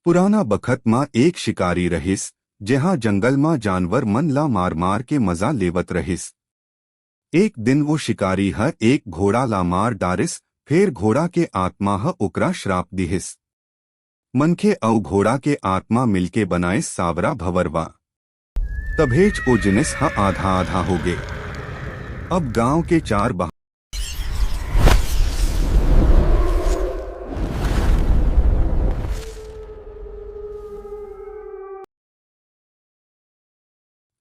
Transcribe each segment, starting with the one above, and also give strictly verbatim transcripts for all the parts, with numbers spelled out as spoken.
पुराना बखत म एक शिकारी रहिस, जेहा जंगल म जानवर मन ला मार-मार के मजा लेवत रहिस। एक दिन वो शिकारी ह एक घोड़ा ला मार डारिस, फेर घोड़ा के आत्मा ह ओकरा श्राप दिहिस। मनखे अउ घोड़ा के आत्मा मिलके बनाइस सावरा भवरवा। तभेच ओ जिनिस ह आधा-आधा होगे। अब गांव के चार बहा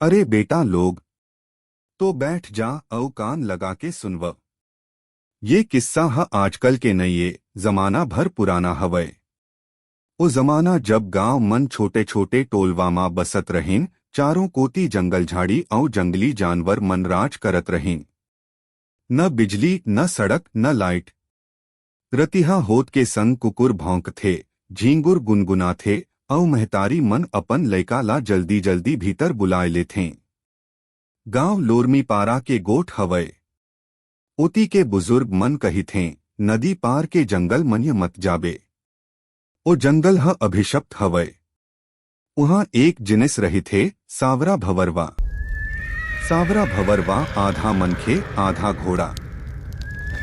अरे बेटा लोग, तो बैठ जा अउ कान लगा के सुनव। ये किस्सा ह आजकल के नइये, जमाना भर पुराना हवय। ओ जमाना जब गांव मन छोटे-छोटे टोलवा म बसत रहिन, चारों कोती जंगल झाड़ी अउ जंगली जानवर मन राज करत रहिन। न बिजली, न सड़क, न लाइट। रतिहा होत के संग कुकुर भौंकथे, झींगुर गुनगुनाथे, अउ महतारी मन अपन लइका ला जल्दी-जल्दी भीतर बुलाए लेथें। गांव लोरमी पारा के गोठ हवय। ओती के बुजुर्ग मन कहिथें, "नदी पार के जंगल मन मत जाबे। ओ जंगल ह अभिशप्त हवय।" उहां एक जिनिस रहिथे, सावरा भवरवा। सावरा भवरवा आधा मनखे, आधा घोड़ा।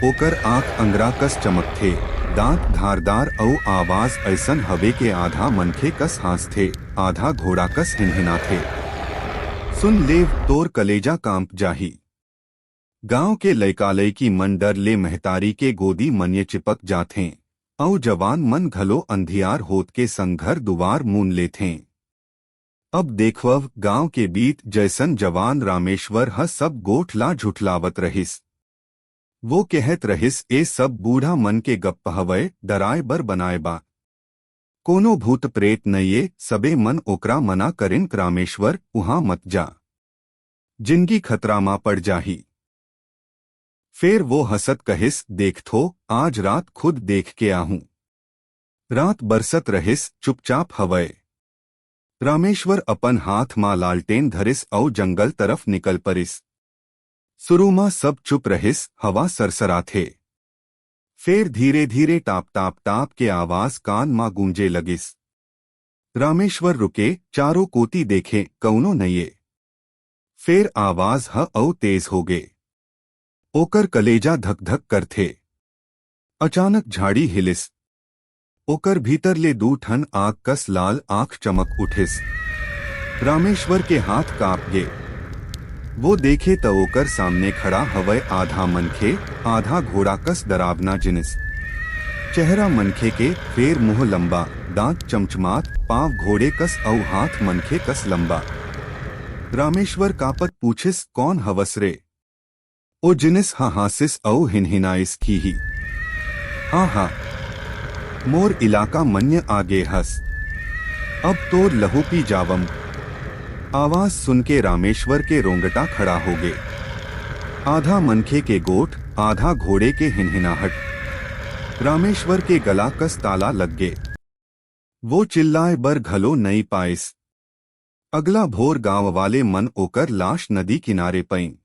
ओकर आंख अंगरा कस चमकथे, दांत धारदार अउ आवाज अइसन हवे के आधा मनखे कस हांसथे, आधा घोड़ा कस हिनहिनाथे। सुन लेव, तोर कलेजा कांप जाही। गांव के लइका-लइकी मन डर ले महतारी के गोदी मन ये चिपक जाथें, अउ जवान मन घलो अंधियार होत के संग घर दुवार मून लेथें। अब देखवव, गांव के बीत जइसन जवान रामेश्वर ह सब गोठ ला झुठलावत रहिस। वो कहत रहिस, "ए सब बूढ़ा मन के गप्प हवय, डराए बर बनाए बा।" कोनो भूत प्रेत नइये, सबे मन ओकरा मना करिन, "रामेश्वर, उहां मत जा। जिनगी खतरा म पड़ जाही।" फेर वो हंसत कहिस, "देखथो, आज रात खुद देख के आहूं।" रात बरसत रहिस, चुपचाप हवय। रामेश्वर अपन हाथ म लालटेन धरिस अउ जंगल तरफ निकल परिस। सुरू म सब चुप रहिस, हवा सरसराथे। फेर धीरे-धीरे टाप, टाप, टाप के आवाज कान म गूंजे लगिस। रामेश्वर रुके, चारों कोती देखे, कउनो नइये। फेर आवाज ह अउ तेज होगे। ओकर कलेजा धक-धक करथे। अचानक झाड़ी हिलिस। ओकर भीतर ले दू ठन आग कस लाल आंख चमक उठिस। रामेश्वर के हाथ कांप गे। वो देखे त ओकर सामने खड़ा हवय आधा मनखे, आधा घोड़ा कस डरावना जिनिस। चेहरा मनखे के, फेर मुंह लंबा, दांत चमचमात, पांव घोड़े कस अउ हाथ मनखे कस लंबा। रामेश्वर कांपत पूछिस, "कौन हवस रे?" ओ जिनिस ह हांसिस अउ हिनहिनाइस, "खीही। हां, हां। मोर इलाका मन्य आगे हस। अब तोर लहू पी जावम।" आवाज सुनके रामेश्वर के रोंगटा खड़ा होगे। आधा मनखे के गोठ, आधा घोड़े के हिनहिनाहट। रामेश्वर के गला कस ताला लग गे। वो चिल्लाए बर घलो नइ पाइस। अगला भोर गांव वाले मन ओकर लाश नदी किनारे पइन।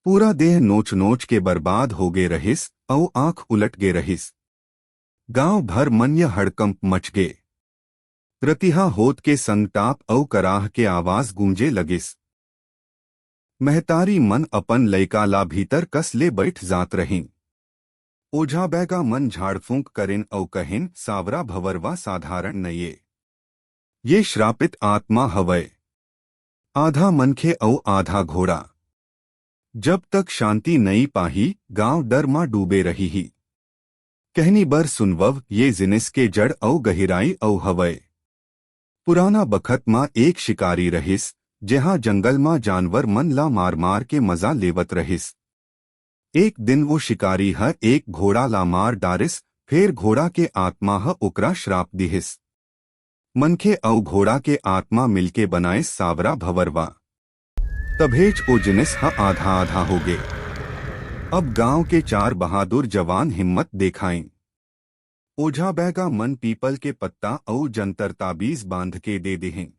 पूरा देह नोच-नोच के बर्बाद होगे रहिस अउ आंख उलट गे रहिस। गांव भर मन्य हड़कंप मच गे। रतिहा होत के संग टाप अउ कराह के आवाज गूंजे लगिस। महतारी मन अपन लइका ला भीतर कस ले बइठ जात रहिन। ओझा बैगा मन झाड़फूंक करिन अउ कहिन, "सावरा भवरवा साधारण नइये। ये श्रापित आत्मा हवय। आधा मनखे अउ आधा घोड़ा। जब तक शांति नइ पाही, गांव डर म डूबे रहिही।" कहनी बर सुनवव, ये जिनिस के जड़ अउ गहिराई अउ हवय। पुराना बखत म एक शिकारी रहिस, जेहा जंगल म जानवर मन ला मार-मार के मजा लेवत रहिस। एक दिन वो शिकारी ह एक घोड़ा ला मार डारिस, फेर घोड़ा के आत्मा ह ओकरा श्राप दिहिस। मनखे अउ घोड़ा के आत्मा मिलके बनाइस सावरा भवरवा। तभेच ओ जिनिस ह आधा-आधा होगे। अब गांव के चार बहादुर जवान हिम्मत देखाइन। ओझा बैगा मन पीपल के पत्ता अउ जंतर ताबीज बांध के दे देहिन।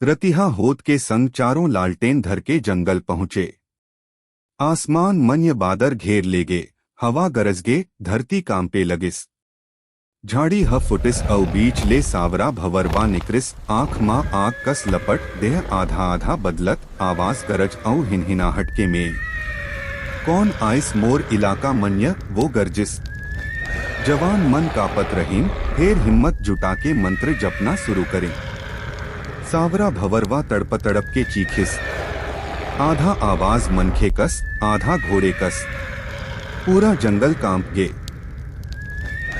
रतिहा होत के संग चारों लालटेन धर के जंगल पहुंचे। आसमान मन्य बादर घेर लेगे, हवा गरजगे, धरती कांपे लगिस। झाड़ी ह फुटिस अउ बीच ले सावरा भवरवा निकरिस, आंख म आग कस लपट, देह आधा-आधा बदलत, आवाज गरज अउ हिनहिनाहट के मेल। "कौन आइस मोर इलाका मन्य?" वो गरजिस। जवान मन कांपत रहिन, फेर हिम्मत जुटा के मंत्र जपना शुरू करिन। सावरा भवरवा तड़प-तड़प के चीखिस। आधा आवाज मनखे कस, आधा घोड़े कस। पूरा जंगल कांप गे।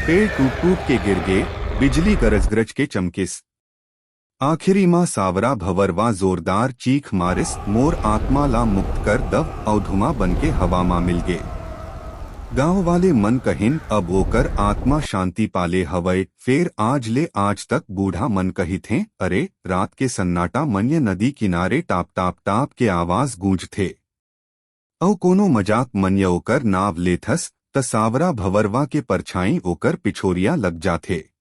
पेड़ टूट-टूट के गिर गे, बिजली गरज-गरज के चमकिस। आखिरी म सावरा भवरवा जोरदार चीख मारिस, "मोर आत्मा ला मुक्त कर दव," अउ धुआं बन के हवा म मिल गे। गांव वाले मन कहिन, "अब ओकर आत्मा शांति पाले हवय।" फेर आज ले आज तक बूढ़ा मन कहिथें, "अरे, रात के सन्नाटा मन्य नदी किनारे टाप, टाप, टाप के आवाज गूंजथे। अउ कोनो मजाक मन्य ओकर नाव लेथस, त सावरा भवरवा के परछाई ओकर पिछोरिया लग जाथे।"